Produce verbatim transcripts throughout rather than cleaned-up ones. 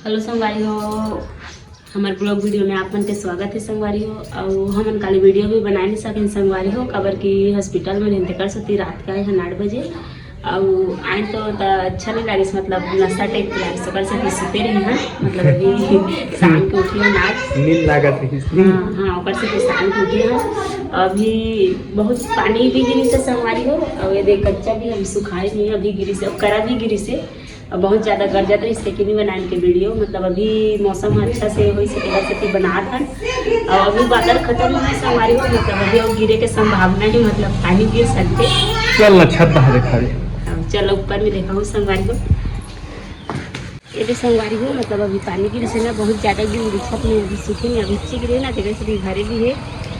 Hello संगवारी हो, हमर ब्लॉग वीडियो में आप मन के स्वागत है संगवारी हो। अउ हमन काली वीडियो भी बनाए नहीं सकेन संगवारी हो, काबर कि हॉस्पिटल में रहते कर सोती रात के आए हन आठ बजे। अउ आए तो त अच्छा नहीं लागिस, मतलब नशा टाइप के लागिस, ओकर से कि सुते रही हन, मतलब अभी शाम के उठी हन आज। नींद लागत रहिस। हाँ, हाँ, ओकर से कि शाम के उठी हन। अभी बहुत पानी भी गिरी से संगवारी हो, अउ ये देख कच्चा भी हम सुखाए नहीं, अभी गिरी से, करा भी गिरी से। अब बहुत ज्यादा गरजत रहिस, लेकिन नहीं बनाए के वीडियो, मतलब अभी मौसम अच्छा से होई से तेकर सेती बनात हन। और अभी बादल खत्म होई संगवारी हो, मतलब अभी और गिरे के संभावना है, मतलब पानी गिर सकते। चल ना, छत बहा देखा दे। अब चल ऊपर में देखा हूँ संगवारी हो। ये दे संगवारी हो, मतलब अभी पानी गिर से ना बहुत ज्यादा गिर, छत में अभी सूखे नहीं, अभी चिक रहे ना, तेकर सेती भरे भी है।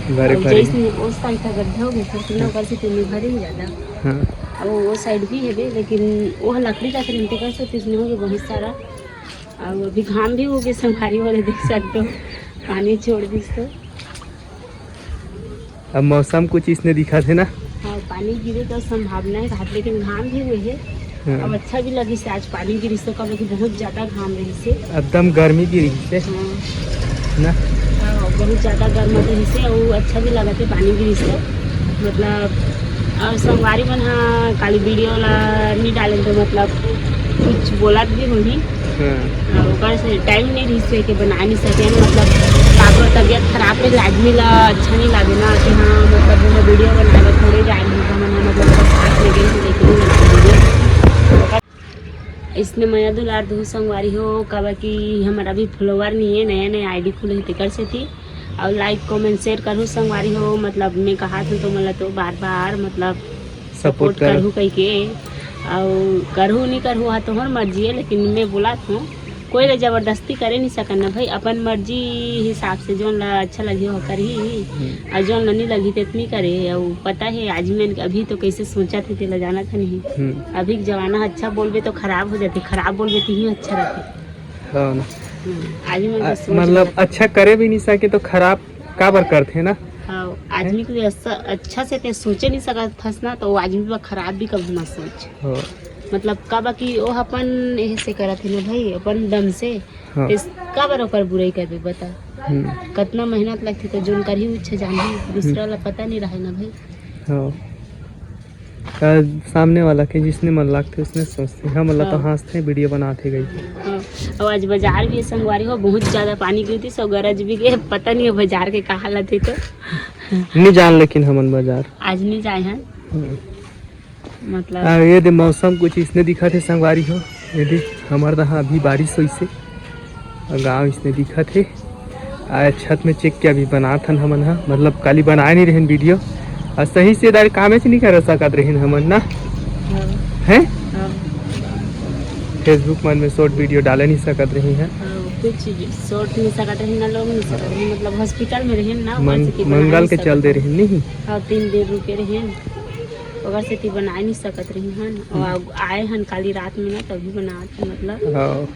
भरे और पड़े। जैसे में ओस पानी का गड्ढा हो गया, फिर ना ओकर से तो नहीं भरे ही ज्यादा। हाँ। अब वो साइड भी है बे, लेकिन वो लकड़ी का करेंट कर सकते इसमें होंगे बहुत सारा। और अभी घाम भी हो गए संगवारी वाले, देख सकते हो, पानी छोड़ दिस तो। अब मौसम कुछ इसने दिखा थे ना। हाँ, पानी गिरे का संभावना है घाट, लेकिन घाम भी हुए है। हाँ। अब अच्छा भी लगिस आज पानी गिरिस तो, काबर कि बहुत ज्यादा घाम रहिस हे। एकदम गर्मी गिरिस हे। हाँ। ना? हाँ, बहुत ज्यादा गर्मी रहिस हे, अउ अच्छा भी लगत हे पानी गिरिस तो। मतलब, अउ संगवारी मन हा काली वीडियो ला नहीं डाले तो मतलब कुछ बोलत भी होही। हाँ। हाँ, ओकर से टाइम नहीं रहिस हे के बना नहीं सके, मतलब काबर तबियत खराब रहे आदमी ला अच्छा नहीं लागे ना कि हाँ, मतलब वो वीडियो बनाए ला थोड़े जाए नहीं, हमन मतलब साथ में गए थे, लेकिन नहीं बना वीडियो। इसने मया दुलार दू संगवारी हो, काबर कि हमारा भी फॉलोअर नहीं है, नया नया आईडी खुले है तेकर सेती। और लाइक कमेंट शेयर करहु संगवारी हो, मतलब मैं कहा था तो मतलब तो बार बार मतलब सपोर्ट सपोर्ट कर। करहु कह के। और करहु नहीं करहु हा तोहर मर्जी है, लेकिन मैं बोला था कोई ला जबरदस्ती करे नहीं सकन ना भाई, अपन मर्जी हिसाब से जोन ला अच्छा लगी हो करही। हम्म। और जोन ला नहीं लगी तेत नहीं करे। और पता है आज मैं अभी तो कैसे सोचा थे तेला जाना था नहीं। हम्म। अभी के जमाना अच्छा बोलबे तो खराब हो जाते, खराब बोलबे तो ही अच्छा रहते। हाँ ना। हम्म, आज मैं आ, तो सोच मतलब रहा था। अच्छा करे भी नहीं सके तो खराब काबर करथे ना। हाँ, आदमी को ऐसा अच्छा से ते सोचे नहीं सकत हस ना, तो वो आदमी पर खराब भी कभी मत सोच। हाँ। मतलब काबर कि वो अपन ऐसे करत है ना भाई, अपन दम से। हाँ। इस काबर ओकर बुराई करबे बता। हम्म। कितना मेहनत लगती तो जोन करही उच्छे जानही, दूसरा हम्म। ला पता नहीं रहे ना भाई। हाँ। का सामने वाला के जिसने मन लागथे उसने सोचथे। हम वाला तो हाँ। हाँसथे, वीडियो बनाथे गई। हाँ। और आज बाजार भी संगवारी हो, बहुत ज्यादा पानी गिरती सो गरज भी गए, पता नहीं है बाजार के कहा लथे तो। नहीं जान लेकिन हमन बाजार। आज नहीं जाए हैं। हम्म। मतलब आ, ये दे मौसम कुछ इसने दिखा थे संगवारी हो। ये दे हमार दहा अभी बारिश होइसे। गाँव इसने दिखत हे। आ छत में चेक के अभी बनात हन हमन ह, मतलब काली बनाए नहीं रहन वीडियो। आ सही से दार कामे से नहीं कर सकत रहन हमन ना। हाँ। हैं? हाँ। Facebook मन में शॉर्ट वीडियो डाले नहीं सकत रही है। हाँ, कुछ शॉर्ट नहीं सकत रही ना, लोग नहीं सकत रही, मतलब हॉस्पिटल में रहन ना, मन-, वैसे कि बना मंगल नहीं के सकत चल दे रही। रही नहीं। हाँ, तीन दिन रुके रहन, ओकर सेती बनाए नहीं सकत रही हन। और हम्म। आए हन काली रात में ना, तभी बनात हन, मतलब। हाँ।